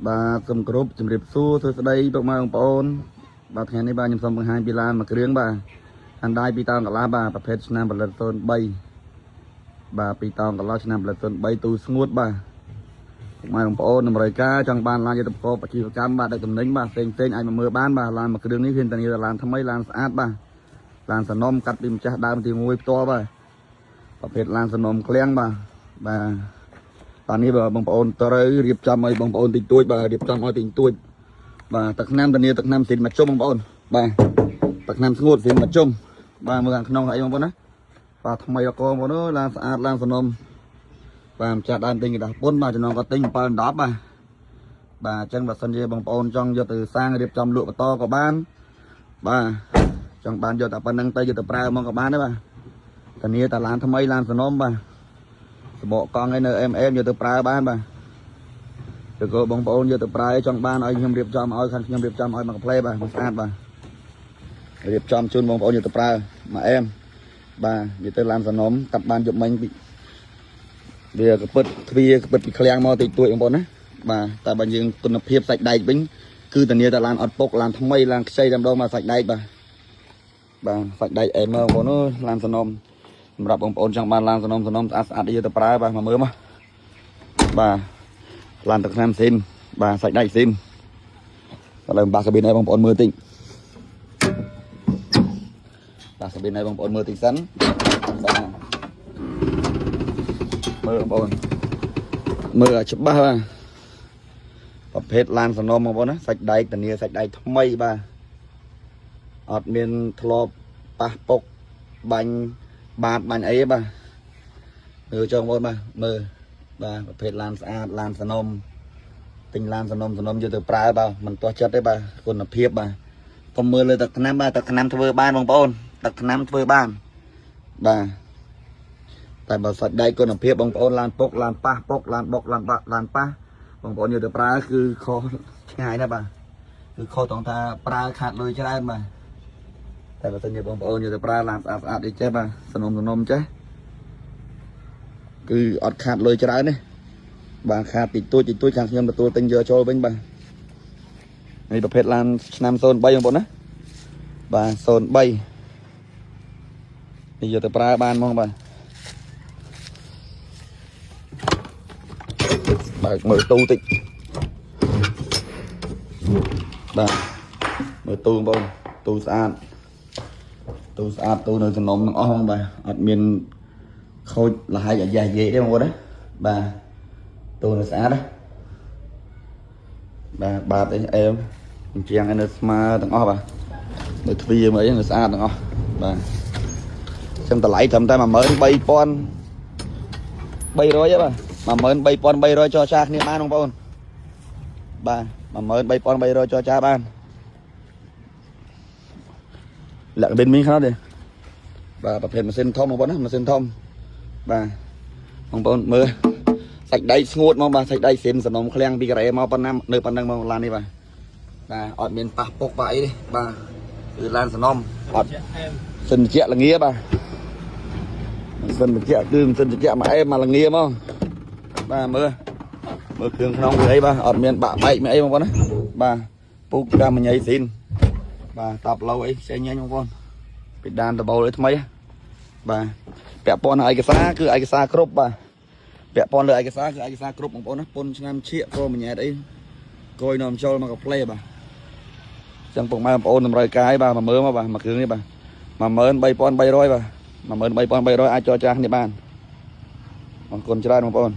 បាទសូមគោរពជំរាបសួរសួស្តីពុកម៉ែបងប្អូនបាទថ្ងៃនេះបាទខ្ញុំសូមបង្ហាញពីឡានមួយគ្រឿងបាទ Hyundai 2តោនកន្លះបាទប្រភេទឆ្នាំផលិត03បាទ2តោនកន្លះឆ្នាំផលិត03ទូស្ងួតបាទពុកម៉ែបងប្អូនតម្រូវការចង់បានឡានយកទៅប្រកបអាជីវកម្មបាទដឹកទំនិញបាទផ្សេងផ្សេងអាចមកមើលបានបាទឡានមួយគ្រឿងនេះហ៊ានធានាថាឡានថ្មីឡានស្អាតបាទឡានសនំកាត់ពីម្ចាស់ដើមទី1ផ្ទាល់បាទប្រភេទឡានសនំក្លៀងបាទបាទ តានេះបាទបងប្អូនត្រូវរៀបចំឲ្យបងប្អូនតិចតួចបាទរៀបចំឲ្យតិចតួចបាទទឹកថ្នាំធានាទឹកថ្នាំស៊ីនមកជុំបងប្អូនបាទទឹកថ្នាំស្ងួតស៊ីនមកជុំបាទមើលខាងក្នុងអីបងប្អូនណាបាទថ្មីអកបងប្អូនអើយឡានស្អាតឡានសនំបាទម្ចាស់ដើមទិញกระดาษពុនបាទចំណងគាត់ទិញ7 10បាទបាទអញ្ចឹងបើសិនជាបងប្អូនចង់យកទៅសាងរៀបចំលក់បន្តក៏បានបាទចង់បានយកតែប៉ុណ្្នឹងទៅយកទៅប្រើមកក៏បានដែរបាទធានាតាឡានថ្មីឡានសនំបាទ សបកកង់ឯនៅ MM យកទៅប្រើបានបាទឬក៏បងប្អូនយកទៅប្រើចង់បានឲ្យខ្ញុំរៀបចំឲ្យខាងខ្ញុំរៀបចំឲ្យមកកាផ្លេបាទមកស្អាតបាទរៀបចំជូនបងប្អូនយកទៅប្រើមកអែមបាទនិយាយទៅឡានសនំកាត់បានយកមិញពីវាកពិតទ្វាកពិតពីឃ្លាំងមកតិចតួចបងប្អូនណាបាទតែបើយើងគុណភាពសាច់ដែកវិញគឺធានាតែឡានអត់ពុកឡានថ្មីឡានខ្ចីតែម្ដងមកសាច់ដែកបាទបាទសាច់ដែកអែមមកបងប្អូនអើយឡានសនំ សម្រាប់បងប្អូនចង់បានឡានសនំសនំស្អាតស្អាតយកទៅប្រើបាទមកមើលមកបាទឡានទឹកថ្នាំស៊ីនបាទសាច់ដែកស៊ីនឥឡូវបាសកាប៊ីនឲ្យបងប្អូនមើលតិចបាសកាប៊ីនឲ្យបងប្អូនមើលតិចសិនបាទមើលបងប្អូនមើលឲ្យច្បាស់បាទប្រភេទឡានសនំបងប្អូនណាសាច់ដែកធានាសាច់ដែកថ្មីបាទអត់មានធ្លាប់ប៉ះពុកបាញ់ បាទបាញ់អីទេបាទមើលចង់បងប្អូនបាទមើលបាទប្រភេទឡានស្អាតឡានសនំទិញឡានសនំសនំយកទៅប្រើបាទមិនទាស់ចិត្តទេបាទគុណភាពបាទកុំមើលលើទឹកថ្នាំបាទទឹកថ្នាំធ្វើបានបងប្អូនទឹកថ្នាំធ្វើបានបាទតែបើសាច់ដែកគុណភាពបងប្អូនឡានពុកឡានប៉ះពុកឡានបុកឡានបាក់ឡានប៉ះបងប្អូនយកទៅប្រើគឺខុសឆ្ងាយណាស់បាទគឺខុសត្រង់ថាប្រើខាតលុយច្រើនបាទ តែបើសិនជាបងប្អូនយកទៅប្រើឡានស្អាតស្អាតអីចេះបាទសនំសនំចេះគឺអត់ខាតលុយច្រើនទេបាទខាតតិចតួចតិចតួចខាងខ្ញុំទទួលទិញយកចូលវិញបាទនេះប្រភេទឡានឆ្នាំ03បងប្អូនណាបាទ03នេះយកទៅប្រើបានហ្មងបាទបើកមើលទូតិចបាទមើលទូបងប្អូនទូស្អាត ទូស្អាតទូនៅសំណុំទាំងអស់ហ្នឹងបាទអត់មានខូចលហែកអាយ៉ាយេទេបងប្អូនណាបាទទូនៅស្អាតណាបាទបាទអីអែមអញ្ចឹងឯនៅស្មើទាំងអស់បាទនៅទ្វារមកអីនៅស្អាតទាំងអស់បាទអញ្ចឹងតម្លៃត្រឹមតែ13300ទេបាទ13300ចរចាគ្នាបានបងប្អូនបាទ13300ចរចាបាន លាក់កាប៊ីនមីខ្លះទេបាទប្រភេទម៉ាស៊ីនធំបងប្អូនណាម៉ាស៊ីនធំបាទបងប្អូនមើលសាច់ដែកស្ងួតមកបាទសាច់ដែកស្រីមសនំឃ្លាំងពីការ៉េមកប៉ុណ្ណានៅប៉ុណ្ណឹងមកឡាននេះបាទបាទអត់មានប៉ះពុកប៉ះអីទេបាទគឺឡានសនំអត់សិនត្រជាក់លងាបាទម៉ាស៊ីនត្រជាក់គឺម៉ាស៊ីនត្រជាក់មកអែមមកលងាមកបាទមើលមើលគ្រឿងក្នុងគឺអីបាទអត់មានបាក់បែកមានអីបងប្អូនណាបាទពូកកាមញ៉ៃស៊ីន បាទតាប់ឡូវអីផ្សេងញ៉ាញ់បងប្អូនពីដានដបូលអីថ្មីហ៎បាទពាក់ព័ន្ធនឹងឯកសារគឺឯកសារគ្រប់បាទពាក់ព័ន្ធលើឯកសារគឺឯកសារគ្រប់បងប្អូនណាពុនឆ្នាំឈៀកក៏មញ៉ែតអីកយនាំចូលមកកាផ្លេបាទអញ្ចឹងពុកម៉ែបងប្អូនតម្រូវការអីបាទមកមើលមកបាទមកគ្រឿងនេះបាទ13300បាទ13300អាចចរចាគ្នាបានអរគុណច្រើនបងប្អូន